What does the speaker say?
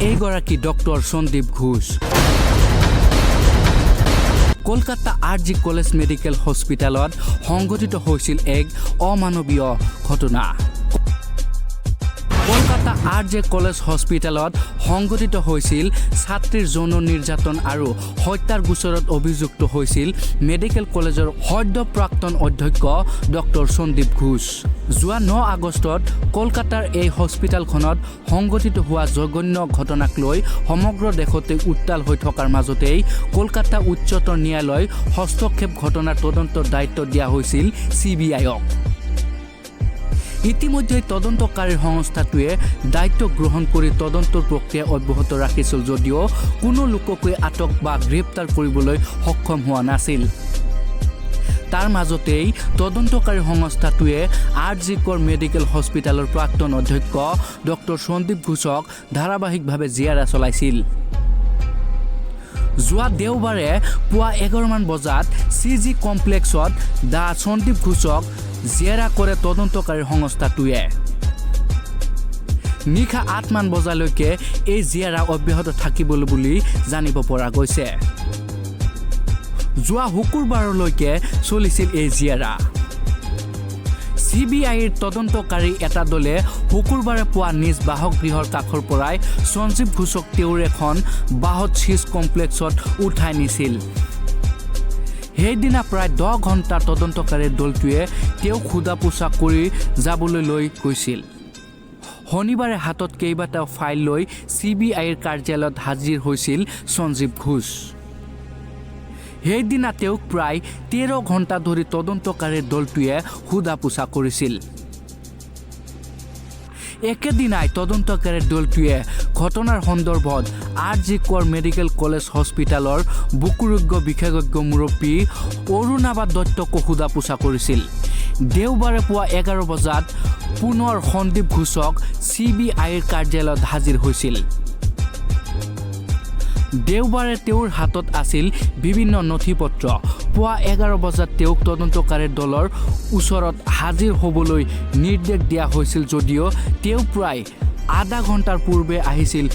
এইগৰাকী doctor Sandip Ghosh. Kolkata R G college medical হস্পিটেলত সংঘটিত হৈছিল এক অমানৱীয় ঘটনা। কলকাতা আৰ জে কলেজ হস্পিটেলত সংঘটিত হৈছিল ছাত্ৰীৰ যৌন নিৰ্যাতন আৰু হত্যাৰ গোচৰত অভিযুক্ত হৈছিল মেডিকেল কলেজৰ সদ্য প্ৰাক্তন অধ্যক্ষ ডক্টৰ সন্দীপ ঘোষ। যোৱা 9 আগষ্টত কলকাতাৰ এই হস্পিটেলখনত সংঘটিত হোৱা জঘন্য ঘটনাক লৈ সমগ্ৰ দেশতে উত্তাল হৈ থকাৰ মাজতেই কলকাতা উচ্চতম ন্যায়ালয় হস্তক্ষেপ ঘটনাৰ তদন্তৰ দায়িত্ব দিয়া হৈছিল চিবিআইক। ইতিমধ্যে তদন্তকাৰী সংস্থাটোৱে দায়িত্ব গ্ৰহণ কৰি তদন্তৰ প্ৰক্ৰিয়া অব্যাহত ৰাখিছিল যদিও কোনো লোককে আটক বা গ্ৰেপ্তাৰ কৰিবলৈ সক্ষম হোৱা নাছিল। তাৰ মাজতেই তদন্তকাৰী সংস্থাটোৱে আৰ জি কৰ মেডিকেল হস্পিটেলৰ প্ৰাক্তন অধ্যক্ষ ডক্টৰ সন্দীপ ঘোষক ধাৰাবাহিকভাৱে জেৰা চলাইছিল। যোৱা দেওবাৰে পুৱা 11মান বজাত চি জি কমপ্লেক্সত ডা সন্দীপ ঘোষক জেৰা কৰে তদন্তকাৰী সংস্থাটোৱে। নিশা 8মান বজালৈকে এই জেৰা অব্যাহত থাকিব বুলি জানিব পৰা গৈছে। যোৱা শুকুৰবাৰলৈকে চলিছিল এই জেৰা। চিবিআইৰ তদন্তকাৰী এটা দলে শুকুৰবাৰে পুৱা নিজ বাসগৃহৰ কাষৰ পৰাই সঞ্জীৱ ঘোষক তেওঁৰ এখন বাহনত চিজ কমপ্লেক্সত উঠাই নিছিল। সেইদিনা প্ৰায় 10 ঘণ্টা তদন্তকাৰী দলটোৱে তেওঁক সোধা পোছা কৰি যাবলৈ লৈ গৈছিল। শনিবাৰে হাতত কেইবাটাও ফাইল লৈ চিবিআইৰ কাৰ্যালয়ত হাজিৰ হৈছিল সঞ্জীৱ ঘোষ। সেইদিনা তেওঁক প্ৰায় 13 ঘণ্টা ধৰি তদন্তকাৰীৰ দলটোৱে সোধা পোছা কৰিছিল। একেদিনাই তদন্তকাৰীৰ দলটোৱে ঘটনাৰ সন্দৰ্ভত আৰ জি কৰ মেডিকেল কলেজ হস্পিটেলৰ বুকুৰোগ্য বিশেষজ্ঞ মুৰব্বী অৰুণাবা দত্তকো সোধা পোছা কৰিছিল। দেওবাৰে পুৱা 11 বজাত পুনৰ সন্দীপ ঘোষক চিবিআইৰ কাৰ্যালয়ত হাজিৰ হৈছিল। দেওবাৰে তেওঁৰ হাতত আছিল বিভিন্ন নথি পত্ৰ। পুৱা 11 বজাত তেওঁক তদন্তকাৰীৰ দলৰ ওচৰত হাজিৰ হ'বলৈ নিৰ্দেশ দিয়া হৈছিল যদিও তেওঁ প্ৰায় আধা ঘণ্টাৰ পূৰ্বে আহিছিল।